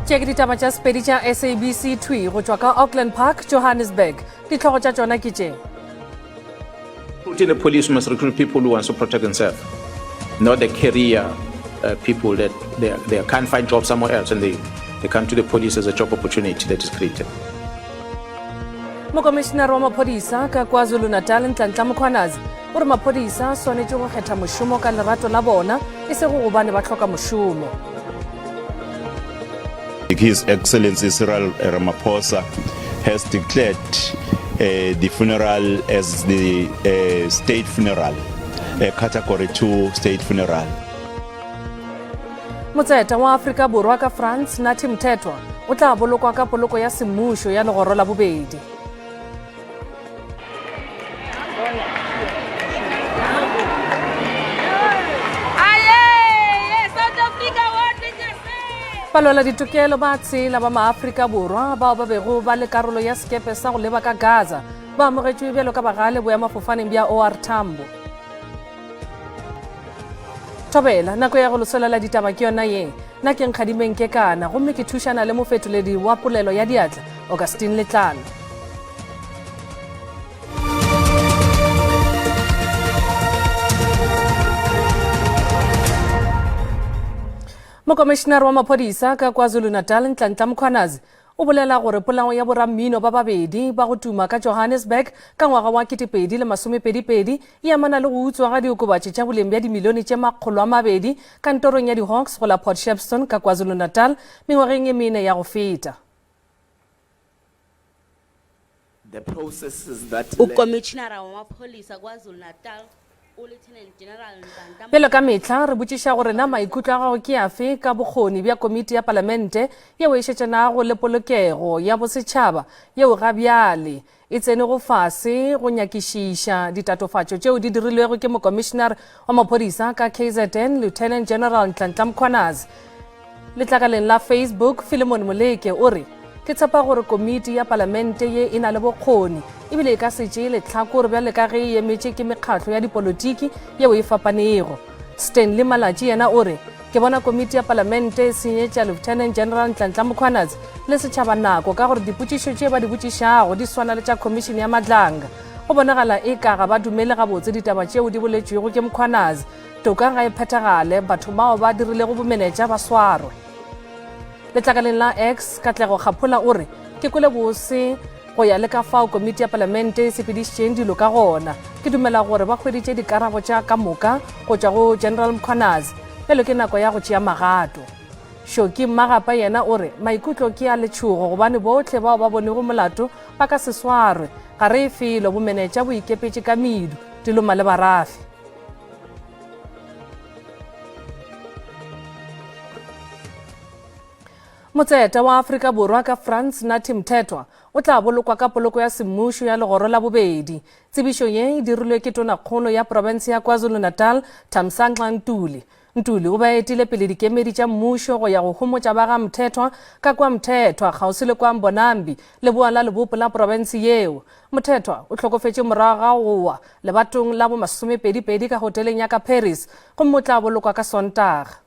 Tše ke ditaba tša Sepedi tša SABC thwi go tšwa ka Auckland Park, Johannesburg. Dihlogo tša tšona ke tše. Recruiting the police must recruit people who want to protect themselves, not the career uh, people that they, they can't find jobs somewhere else and they, they come to the police as a job opportunity that is created. Mokomišenare wa maphodisa ka KwaZulu-Natal Nhlanhla Mkhwanazi o re maphodisa a swanetše go kgetha mošomo ka lerato la bona e sego gobane ba hloka mošomo. His Excellency Cyril Ramaphosa has declared uh, the funeral as the uh, state funeral, a category 2 state funeral. Motseta wa Afrika Borwa ka France, Nathi Mthethwa, o tla bolokwa ka poloko ya semmušo ya legoro la bobedi. Balwela ditokelo ba tshela ba maAfrika Borwa bao ba bego ba le karolo ya sekepe sa go leba ka Gaza ba amogetšwe bjalo ka bagale boemafofaneng bja OR Tambo. Thobela, nako ya go lesolela ditaba ke yona ye. Nna ke Nkgadimeng Kekana gomme ke thušana le mofetoledi wa polelo ya diatla, Augustine Letlalo. Mokomišenare wa maphodisa ka KwaZulu-Natal Nhlanhla Mkhwanazi O bolela gore polao ya borammino ba babedi ba go tuma ka Johannesburg ka ngwaga wa 2022 e amana le go utswa ga diokobatši tša boleng bja dimilione tše 200 kantorong ya di-Hawks go la Port Shepstone ka KwaZulu-Natal mengwageng e mene ya go feta. The processes that led Ukomitjhinara wamapholisa KwaZulu-Natal, uLieutenant General Nhlanhla Bjalo ka mehla, re botšiša gore na maikutlo a gago ke afe ka bokgoni bja komiti ya palamente yeo e šetšanago le polokego ya bosetšhaba yeo ga bjale e tsenego fase go nyakišiša ditatofatšo tšeo di dirilwego ke Mokomišenare wa Maphodisa ka KZN Lieutenant General Nhlanhla Mkhwanazi. Letlakaleng la Facebook, Philemon Moleke o re, Ke tshepa gore komiti ya palamente ye e na le bokgoni ebile e ka se tšee lehlakore bjale ka ge e emetše ke mekgatlo ya dipolotiki yeo e fapanego. Stanley Malatji yena o re, Ke bona komiti ya palamente e senyetša Lieutenant General Nhlanhla Mkhwanazi le setšhaba nako ka gore dipotšišo tše ba di botšišago di swana le tša khomišene ya Madlanga. Go bonagala eka ga ba dumele gabotse ditaba tšeo di boletšwego ke Mkhwanazi. Toka ga e phethagale, batho bao ba dirilego bomenetša ba swarwe. Letlakaleng la X, Katlego Kgaphola o re, Ke kwele bose go ya le ka fao komiti ya palamente e sepedišitšeng dilo ka gona. Ke dumela gore ba hweditše dikarabo tša ka moka go tšwa go General Mkhwanazi. Bjalo ke nako ya go tšea magato. Shoki Mmagapa yena o re, Maikutlo ke a letšhogo gobane bohle bao ba bonego molato ba ka se swarwe. Ga re ye felo, bomenetša bo ikepetše ka medu, di loma le barafi. Motseta wa Afrika Borwa ka France Nathi Mthethwa o tla bolokwa ka poloko ya semmušo ya legoro la bobedi. Tsebišo ye e dirilwe ke Tonakgolo ya profense ya KwaZulu-Natal Thamsanqa Ntuli. Ntuli o be a etile pele dikemedi tša mmušo go ya go homotša ba ga Mthethwa ka kwa Mthethwa kgauswi le kwa Mbonambi, leboa la lebopo la profense yeo. Mthethwa o hlokofetše morago ga go wa lebatong la bo masomepedipedi ka hoteleng ya ka Paris gomme o tla bolokwa ka Sontaga.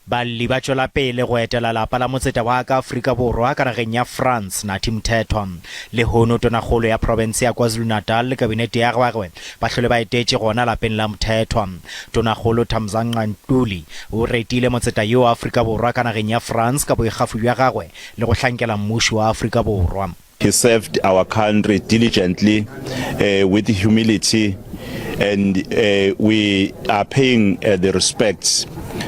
Balli ba tšwela pele go etela lapa la motseta wa ka Afrika Borwa ka nageng ya France, Nathi Mthethwa. Lehono Tonakgolo ya profense ya KwaZulu-Natal le kabinete ya gagwe ba hlole ba etetše gona lapeng la Mthethwa. Tonakgolo Thamsanqa Ntuli o retile motseta yo wa Afrika Borwa ka nageng ya France ka boikgafo bja gagwe le go hlankela mmušo wa Afrika Borwa. He served our country diligently uh, with humility and uh, we are paying uh, the respects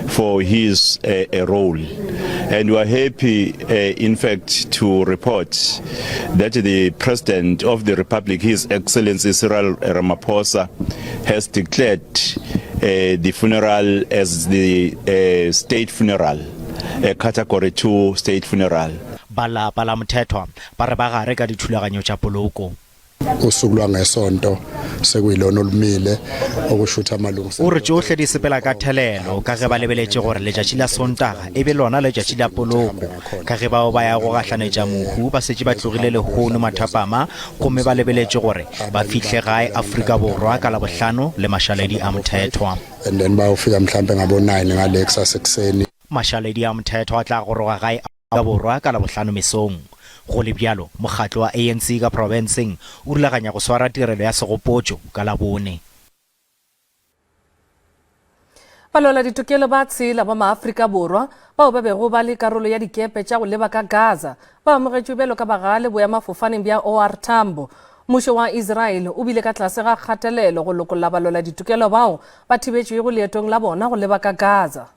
for his uh, role. And we are happy, uh, in fact, to report that the President of the Republic, His Excellency Cyril Ramaphosa, has declared uh, the funeral as the uh, state funeral, a category 2 state funeral. Ba lapa la Mthethwa ba re ba gare ka dithulaganyo tša poloko. Usuku lwangeSonto sekuyilona olumile okusho ukuthi amalungiselelo O re tšohle di sepela ka thelelo ka ge ba lebeletše gore letšatši la Sontaga e be lona letšatši la poloko ka ge bao ba yago gahlanetša mohu ba šetše ba tlogile lehono mathapama gomme ba lebeletše gore ba fihle gae Afrika Borwa ka Labohlano le mašaledi a Mthethwa. And then bayofika mhlampe ngabo 9 ngale kusasa ekuseni. Mašaledi a Mthethwa a tla goroga gae Afrika Borwa ka Labohlano mesong. Go le bjalo, mokgatlo wa ANC ka profenseng o rulaganya go swara tirelo ya segopotšo ka Labone. Balwela-ditokelo ba tshela ba maAfrika Borwa bao ba bego ba le karolo ya dikepe tša go leba ka Gaza ba amogetšwe bjalo ka bagale boemafofaneng bja OR Tambo. Mmušo wa Israel o bile ka tlase ga kgatelelo go lokolla balwela-ditokelo bao ba thibetšwego leetong la bona go leba ka Gaza.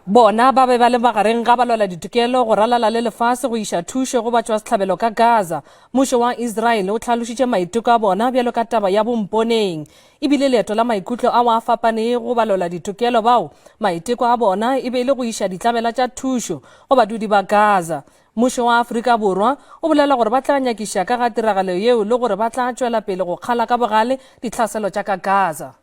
Bona ba be ba le magareng ga balwela ditokelo go ralala le lefase go iša thušo go batšwasehlabelo ka Gaza. Mmušo wa Israel o hlalošitše maiteko a bona bjalo ka taba ya bomponeng. E bile leeto la maikutlo ao a fapanego go balwela ditokelo bao maiteko a bona e be e le go iša ditlabela tša thušo go badudi ba Gaza. Mmušo wa Afrika Borwa o bolela gore ba tla nyakiša ka ga tiragalo yeo le gore ba tla tšwela pele go kgala ka bogale ditlhaselo tša ka Gaza.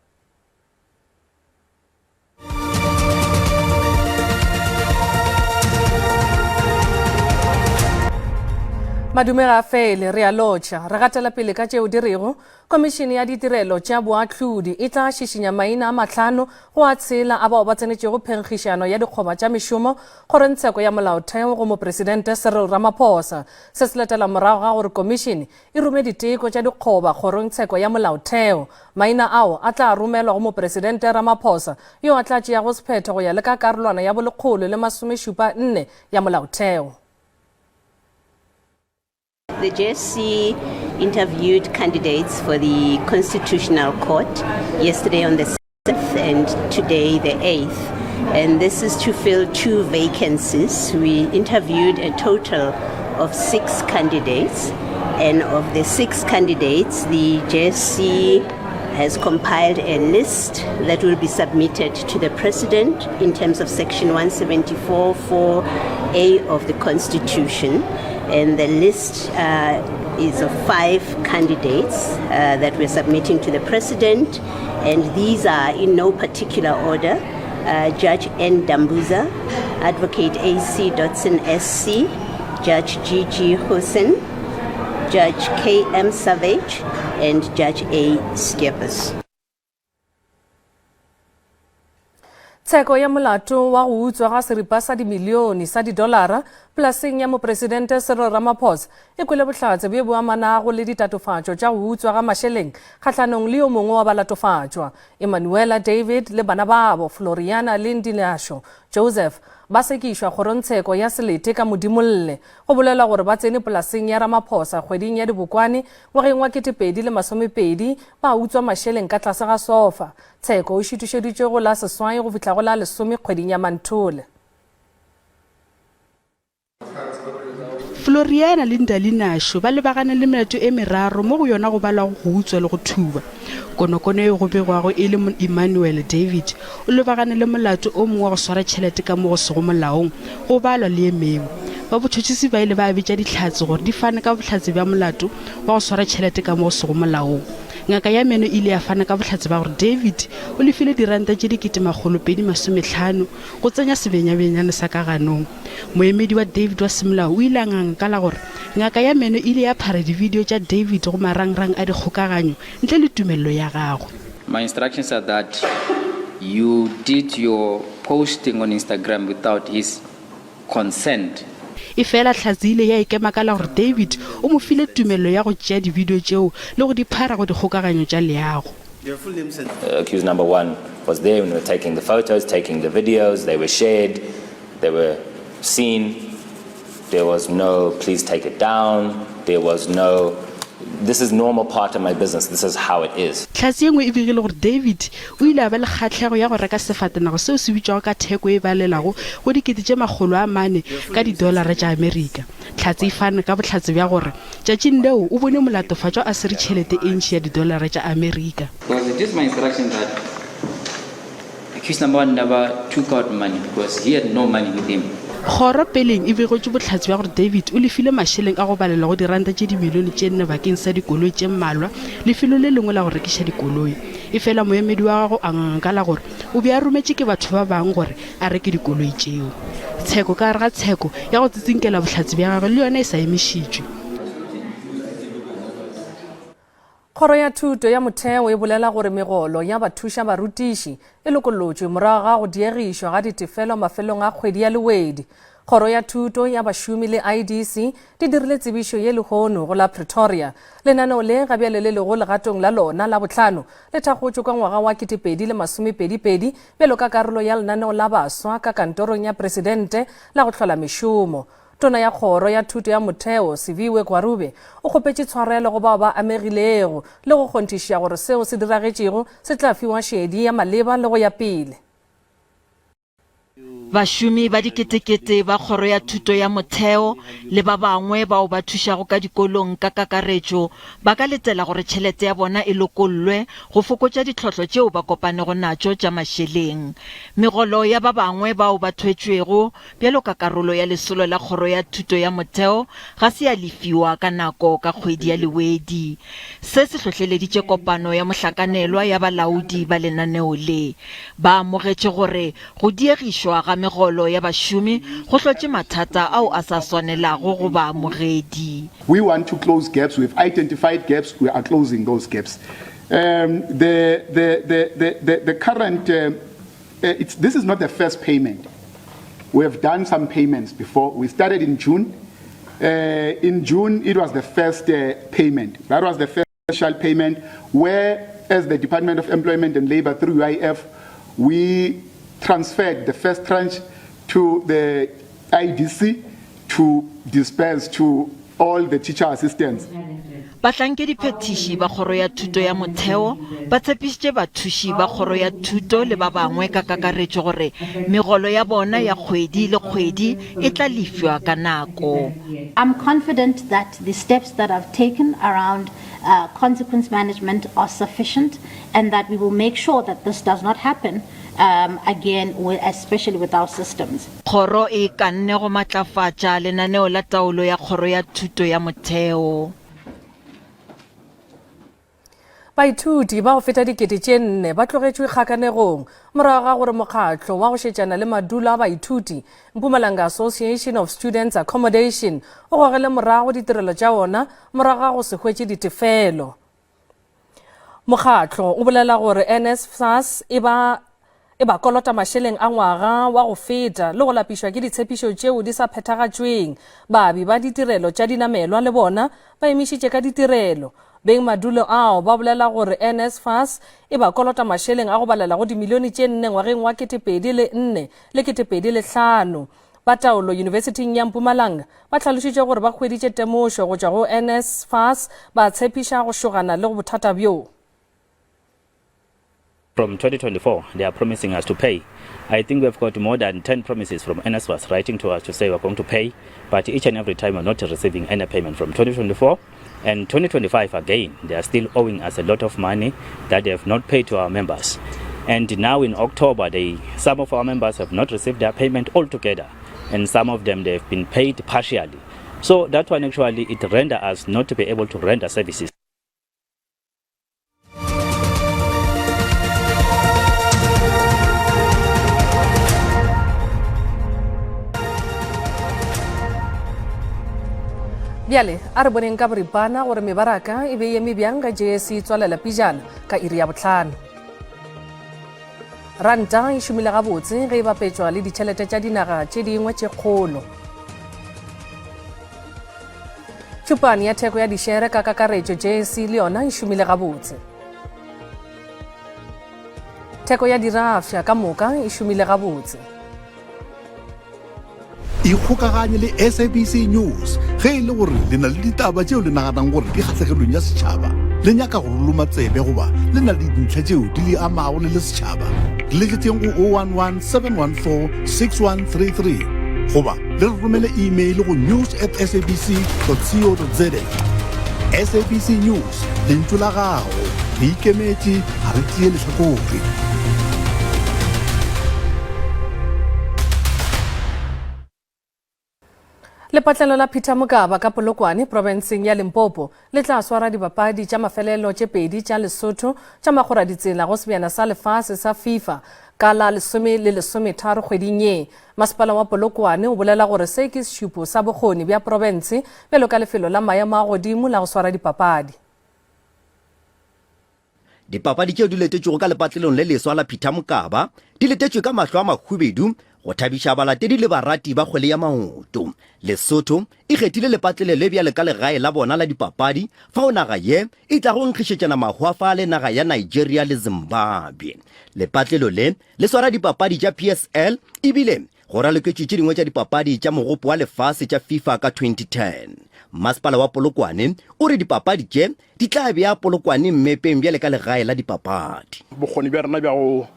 Madume ga a fele, re a lotšha. Re gatela pele ka tšeo di rego Komišene ya Ditirelo tša Boahlodi e tla šišinya maina a mahlano go a tshela a bao ba tsenetšego phenkgišano ya dikgoba tša mešomo Kgorongtsheko ya Molaotheo go Mopresidente Cyril Ramaphosa. Se se latela morago ga gore komišene e rome diteko tša dikgoba Kgorongtsheko ya Molaotheo. Maina ao a tla romelwa go Mopresidente Ramaphosa yo a tla tšeago sephetho go ya le ka karolwana ya bolekgolo le masomešupa nne ya Molaotheo. The JSC interviewed candidates for the Constitutional Court yesterday on the 7th and today the 8th. And this is to fill two vacancies. We interviewed a total of six candidates. And of the six candidates, the JSC has compiled a list that will be submitted to the President in terms of Section 174 4A of the Constitution. And the list uh, is of five candidates uh, that we're submitting to the President. And these are in no particular order. Uh, Judge N. Dambuza, Advocate A.C. Dodson SC, Judge G.G. Hussein, Judge K.M. Savage, and Judge A. Scheepers. Tsheko ya molato wa go utswa ga seripa sa dimilione sa didolara polaseng ya Mopresidente Cyril Ramaphosa e kwele bohlatse bjo bo amanago le ditatofatšo tša go utswa ga mašeleng kgahlanong le yo mongwe wa balatofatšwa, Emanuela David le bana babo Floriana le Ndinasho Joseph ba sekišwa kgorongtsheko ya selete ka Modimolle. Go bolelwa gore ba tsene polaseng ya Ramaphosa kgweding ya Dibokwane ngwageng wa 2020 ba utswa mašeleng ka tlase ga sofa. Tsheko o šitišeditšwe go la seswai go fihla go la lesome kgweding ya Manthole. Floriana le Ndalinasho ba lebagane le melato e meraro mo go yona go balwago go utswa le go thuba. Konokono yeo go begwago e le Emmanuel David o lebagane le molato o mongwe wa go swara tšhelete ka mo go sego molaong go balwa le ye mengwe. Ba botšhotšhisi ba ile ba bitša dihlatse gore di fane ka bohlatse bja molato wa go swara tšhelete ka mo go sego molaong. Ngaka ya meno e ile ya fana ka bohlatse bja gore David o lefile diranta tše 2050 go tsenya sebenyabenyane sa ka ganong. Moemedi wa David wa semolao o ile a nganga ka la gore ngaka ya meno e ile ya phara dibidio tša David go marangrang a dikgokaganyo ntle le tumelelo ya gagwe. My instructions are that you did your posting on Instagram without his consent. Efela Hlatse e ile ya ikema ka la gore David o mo file tumelelo ya go tšea dibidio tšeo le go di phara go dikgokaganyo tša leago. Accused number one was there when we were taking the photos, taking the videos, they were shared, they were seen. There was no please take it down, there was no this is normal part of my business, this is how it is. Hlatse ye nngwe e begile gore David o ile a ba le kgahlego ya go reka sefatanaga seo se bitšwago ka theko e balelago go 400,000 ka didolara tša Amerika. Hlatse e fane ka bohlatse bja gore tšatšing leo o bone molatofatšwa a swere tšhelete e ntši ya didolara tša Amerika. Because it is my instruction that accused number one never took out money because he had no money with him. Kgoro peleng e begetšwe bohlatse bja gore David o lefile mašeleng a go balelwa go diranta tše dimilione tše nne bakeng sa dikoloi tše mmalwa lefelong le lengwe la go rekiša dikoloi. Efela moemedi wa gagwe a nganga ka la gore o be a rometše ke batho ba bangwe gore a reke dikoloi tšeo. Tsheko ka gare ga tsheko ya go tsitsinkela bohlatse bja gagwe le yona e sa emišitšwe. Kgoro ya Thuto ya Motheo e bolela gore megolo ya bathuša barutiši e lokollotšwe morago ga go diegišwa ga ditefelo mafelong a kgwedi ya Lewedi. Kgoro ya Thuto ya Bašomi le IDC di dirile tsebišo ye lehono go la Pretoria. Lenaneo le ga bjale le lego legatong la lona la bohlano le thakgotšwe ka ngwaga wa 2022 bjalo ka karolo ya lenaneo la baswa ka kantorong ya Presidente la go hlola mešomo. Tona ya Kgoro ya Thuto ya Motheo, Siviwe Gwarube, o kgopetše tshwarelo go bao ba amegilego le go kgonthišiša gore seo se diragetšego se tla fiwa šedi ya maleba le go ya pele. Bašomi ba diketekete ba Kgoro ya Thuto ya Motheo le ba bangwe bao ba thušago ka dikolong ka kakaretšo ba ka letela gore tšhelete ya bona e lokollwe go fokotša ditlhohlo tšeo ba kopanego natšo tša mašeleng. Megolo ya ba bangwe bao ba thwetšwego bjalo ka karolo ya lesolo la Kgoro ya Thuto ya Motheo ga se ya lefiwa ka nako ka kgwedi ya Lewedi. Se se hlohleleditše kopano ya mohlakanelwa ya balaodi ba lenaneo le. Ba amogetše gore go diegišwa ga megolo ya bašomi go hlotše mathata ao a sa swanelago go baamogedi. We want to close gaps, we've identified gaps, we are closing those gaps. Um, the, the, the, the, the, the current, uh, uh, it's, this is not the first payment. We have done some payments before. We started in June. Uh, in June, it was the first uh, payment. That was the first special payment where, as the Department of Employment and Labor through UIF, we transferred the first tranche to the IDC to disperse to all the teacher assistants. Bahlankediphethiši ba Kgoro ya Thuto ya Motheo ba tshepišitše bathuši ba Kgoro ya Thuto le ba bangwe ka kakaretšo gore megolo ya bona ya kgwedi le kgwedi e tla lefšwa ka nako. I'm confident that the steps that I've taken around uh, consequence management are sufficient and that we will make sure that this does not happen um, again, especially with our systems. Kgoro e ikanne go matlafatša lenaneo la taolo ya Kgoro ya Thuto ya Motheo. Baithuti ba go feta dikete tše nne ba tlogetšwe kgakanegong morago ga gore mokgatlo wa go šetšana le madulo a baithuti Mpumalanga Association of Students Accommodation o gogele morago ditirelo tša ona morago ga go se hwetše ditefelo. Mokgatlo o bolela gore NSFAS e ba e ba kolota mašeleng a ngwaga wa go feta le go lapišwa ke ditshepišo tšeo di sa phethagatšweng. Baabi ba ditirelo tša dinamelwa le bona ba emišitše ka ditirelo. Beng madulo ao ba bolela gore NSFAS e ba kolota mašeleng a go balela go dimilione tše nne ngwageng wa 2004 le 2005. Ba taolo Yunibesithing ya Mpumalanga ba hlalošitše gore ba hweditše temošo go tšwa go NSFAS ba tshepiša go šogana le bothata bjo. From 2024, they are promising us to pay. I think we've got more than 10 promises from NSFAS writing to us to say we're going to pay, but each and every time we're not receiving any payment from 2024. And 2025 again, they are still owing us a lot of money that they have not paid to our members. And now in October, they, some of our members have not received their payment altogether, and some of them they have been paid partially. So that one actually, it render us not to be able to render services. Bjale a re boneng ka boripana gore mebaraka e be e eme bjang ge JSE e tswalela pejana ka iri ya bohlano. Ranta e šomile gabotse ge e bapetšwa le ditšhelete tša dinaga tše dingwe tše kgolo. Tšhupane ya theko ya dišere ka kakaretšo JSE le yona e šomile gabotse. Theko ya dirafša ka moka e šomile gabotse. Ikgokaganye le SABC News ge e le gore le na le ditaba tšeo le naganang gore di kgahlegelong ya setšhaba, le nyaka go re loma tsebe goba le na le dintlha tšeo di le amago le le setšhaba. Re letšetšeng go 011 714 6133 goba le re romele email go news at sabc co za. SABC News, lentšu la gago. Re ikemetše, ga re tšee lehlakore. Lepatlelo la Peter Mokaba ka Polokwane, profenseng ya Limpopo, le tla swara dibapadi tša mafelelo tše pedi tša Lesotho tša makgoraditsela go sebjana sa lefase sa FIFA ka la lesome le lesometharo kgweding ye. Masepala wa Polokwane o bolela gore se ke sešupo sa bokgoni bja profense bjalo ka lefelo la maemo a godimo la go swara dipapadi. Dipapadi tšeo di letetšwego ka lepatlelong le leswa la Peter Mokaba di letetšwe ka mahlo a mahubedu go thabiša balatedi le barati ba kgwele ya maoto. Lesotho e kgethile lepatlelo le bjale ka legae la bona la dipapadi fao naga ye e tlago nkgišetšana mahwafa le naga ya Nigeria le Zimbabwe. Lepatlelo le le swara dipapadi tša PSL ebile Go raloketšwe tše dingwe tša dipapadi tša Mogopo wa Lefase tša FIFA ka 2010. Masepala wa Polokwane o re dipapadi tše di tla bea Polokwane mmepeng bjale ka legae la dipapadi. Bokgoni bja rena bja go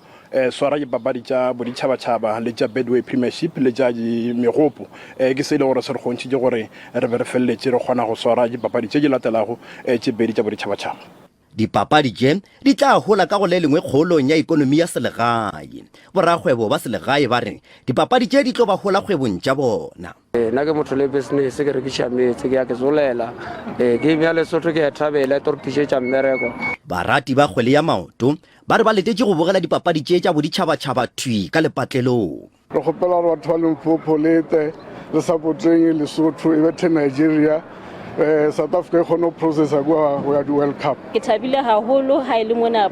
swara dipapadi tša boditšhabatšhaba le tša Betway Premiership le tša megopo ke se e le gore se re kgontšhitše gore re be re feleletše re kgona go swara dipapadi tše di latelago tše pedi tša boditšhabatšhaba. Dipapadi tše di tla hola ka go le lengwe kgolong ya ekonomi ya selegae. Borakgwebo ba selegae ba re dipapadi tše di tlo ba hola kgwebong tša bona. Nna ke motho le business, ke rekiša meetse, ke ya ke tsolela. Game ya Lesotho ke ya thabela, e tlo re tlišetša mmereko. Barati ba kgwele ya maoto ba re ba letetše go bogela dipapadi tše tša boditšhabatšhaba thwi ka lepatlelong. Re kgopela gore batho ba Limpopo le tle le supporteng Lesotho e bethe Nigeria, eh, South Africa e kgone go processa kua go ya di-World Cup. Ke thabile haholo ha e le mona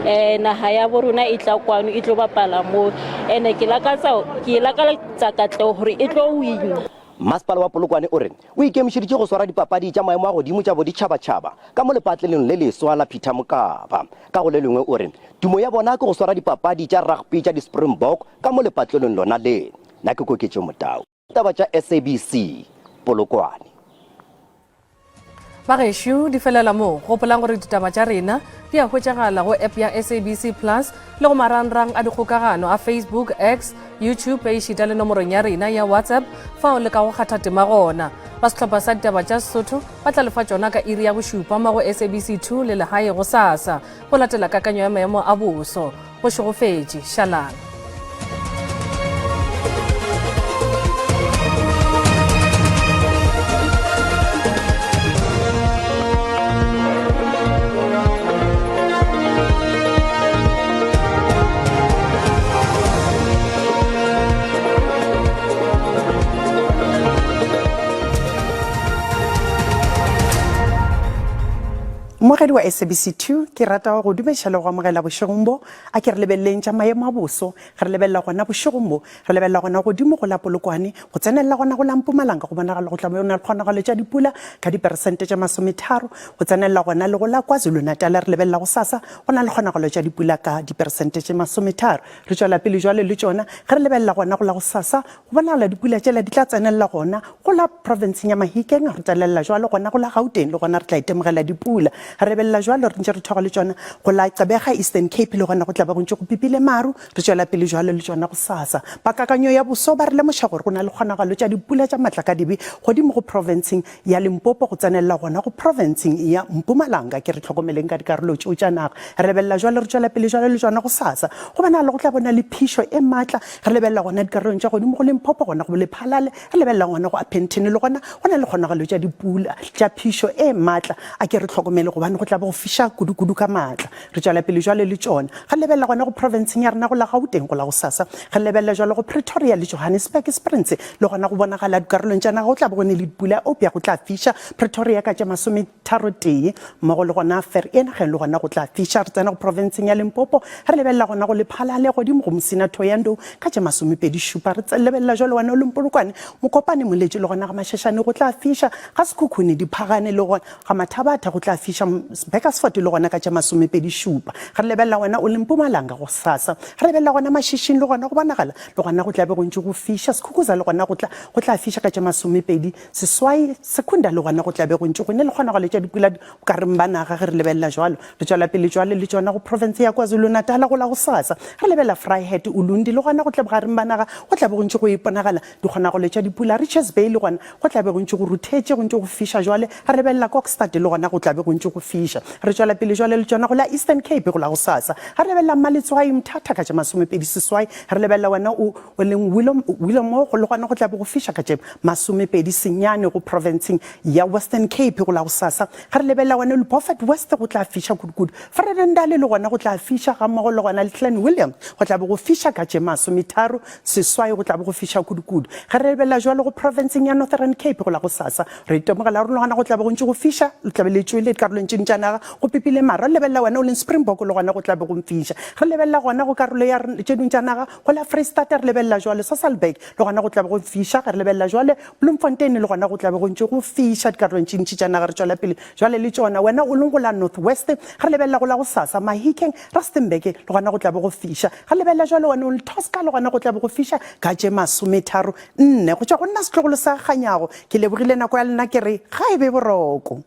eh, naha ya bo rona e tla kwano e tlo bapala mo ene ke lakatsa ke lakaletsa katleho hore e tlo wina. Masepala wa Polokwane o re o ikemišeditše go swara dipapadi tša maemo a godimo tša boditšhabatšhaba ka mo lepatlelong le leswa la Peter Mokaba. Ka go le lengwe o re tumo ya bona ke go swara dipapadi tša rugby tša di-Springbok ka mo lepatlelong lona le. Na ke Koketšo Motau. Taba tša SABC, Polokwane. Bagešo, di felela mo. Gopolang gore ditaba tša rena di a hwetšagala go app ya SABC Plus le go marangrang a dikgokagano a Facebook, X, YouTube ešita le nomorong ya rena ya WhatsApp fao le ka go kgatha tema gona. Ba sehlopha sa ditaba tša Sesotho ba tla lefa tšona ka iri ya bošupa mo go SABC 2 le legae gosasa go latela kakanyo ya maemo a boso. Go šegofetše. Šalang. Mmogedi wa SABC 2, ke rata go go dumediša le go amogela bošegong bo. A ke re lebeleleng tša maemo a boso. Ge re lebelela gona bošegong bo, re lebelela gona godimo go la Polokwane, go tsenelela gona go la Mpumalanga, go bonagala go tla be go na le kgonagalo tša dipula ka diperesente tše masometharo. Go tsenelela gona le go la KwaZulu-Natal, re lebelela gosasa go na le kgonagalo tša dipula ka diperesente tše masometharo. Re tšwela pele jwale le tšona. Ge re lebelela gona go la gosasa, Go bonagala dipula tšela di tla tsenelela gona go la profenseng ya Mahikeng, re tsenelela jwalo gona go la Gauteng le gona re tla itemogela dipula. Re lebelela jwalo re ntše re thoga le tšona go la Gqeberha, Eastern Cape le gona go tla ba go ntše go pipile maru, re tšwela pele jwalo le tšona gosasa. Ba kakanyo ya boso ba re lemoša gore go na le kgonagalo tša dipula tša matlakadibe godimo go profenseng ya Limpopo go tsenelela gona go profenseng ya Mpumalanga. Ke re hlokomeleng ka dikarolo tšeo tša naga. Re lebelela jwalo re tšwela pele jwalo le tšona gosasa. Go bonagala go tla bona le phišo e matla Re lebelela gona dikarolong tša godimo go Limpopo, gona go Lephalale, re lebelela gona go Upington le gona go na le kgonagalo tša dipula tša phišo e matla. A ke re hlokomele gobane go tla be go fiša kudu-kudu ka matla. Re tšwela pele jwale le tšona. Re lebelela gona go profenseng ya rena go la Gauteng go la gosasa. Re lebelela jwale go Pretoria le Johannesburg Springs le gona go bonagala dikarolong tša naga go tla be go ne le dipula eupša go tla fiša Pretoria ka tše 31 mmogo le gona Vereeniging le gona go tla fiša. Re tsena go profenseng ya Limpopo, re lebelela gona go Lephalale godimo go Musina Thohoyandou ka tše 27. Re lebelela jwalo gona Olumpolokwane, Mokopane, Moletši le gona ga Mashashane go tla fiša, ga Sekhukhune, Diphagane le gona ga Mathabatha go tla fiša, Burgersfort le gona ka tše 27. Re lebelela gona o le Mpumalanga gosasa. Re lebelela gona Mashishing le gona go bonagala le gona go tla be go ntše go fiša, Skukuza le gona go tla go tla fiša ka tše 28. Secunda le gona go tla be go ntše go ne le kgonagalo tša dipula bokareng ba naga ge re lebelela jwalo. Re tšwela pele jwale le tšona go profense ya KwaZulu-Natal go la gosasa. Re lebelela Vryheid, Ulundi le gona go tla bogareng ba naga go tla be go ntše go iponagala dikgonagalo tša dipula. Richards Bay le gona go tla be go ntše go ruthetše, go ntše go fiša jwale. Re lebelela Kokstad le gona go tla be go ntše go fiša. Re tšwela pele jwale le tšona go la Eastern Cape go la gosasa. Re lebelela Mmaletswai, Mthatha ka tše 28. Re lebelela wena o o leng Willowmore le gona go tla be go fiša ka tše 29 go profenseng ya Western Cape go la gosasa. Ge re lebelela gona le Beaufort West go tla fiša kudukudu. Vredendal le gona go tla fiša gammogo le gona le Clanwilliam go tla be go fiša ka tše 38 go tla be go fiša kudukudu. Ge re lebelela jwalo go profenseng ya Northern Cape go la gosasa re itemogela gore le gona go tla be go ntše go fiša, le tla be le tšwele dikarolong. dikarolong tše dingwe tša naga go pipile maru. Re lebelela wena o leng Springbok le gona go tla be go mfiša. Re lebelela gona go karolo ya tše dingwe tša naga go la Freistata re lebelela jwale Sasolburg le gona go tla be go fiša. Ge re lebelela jwale Bloemfontein le gona go tla be go ntše go fiša dikarolong tše ntši tša naga. Re tšwela pele jwale le tšona wena o leng go la North West re lebelela go la gosasa Mahikeng, Rustenburg le gona go tla be go fiša. Re lebelela jwale wena o le Tosca le gona go tla be go fiša ka tše 34. Go tšwa go nna setlogolo sa Kganyago ke lebogile nako ya lena ke re ga e be boroko.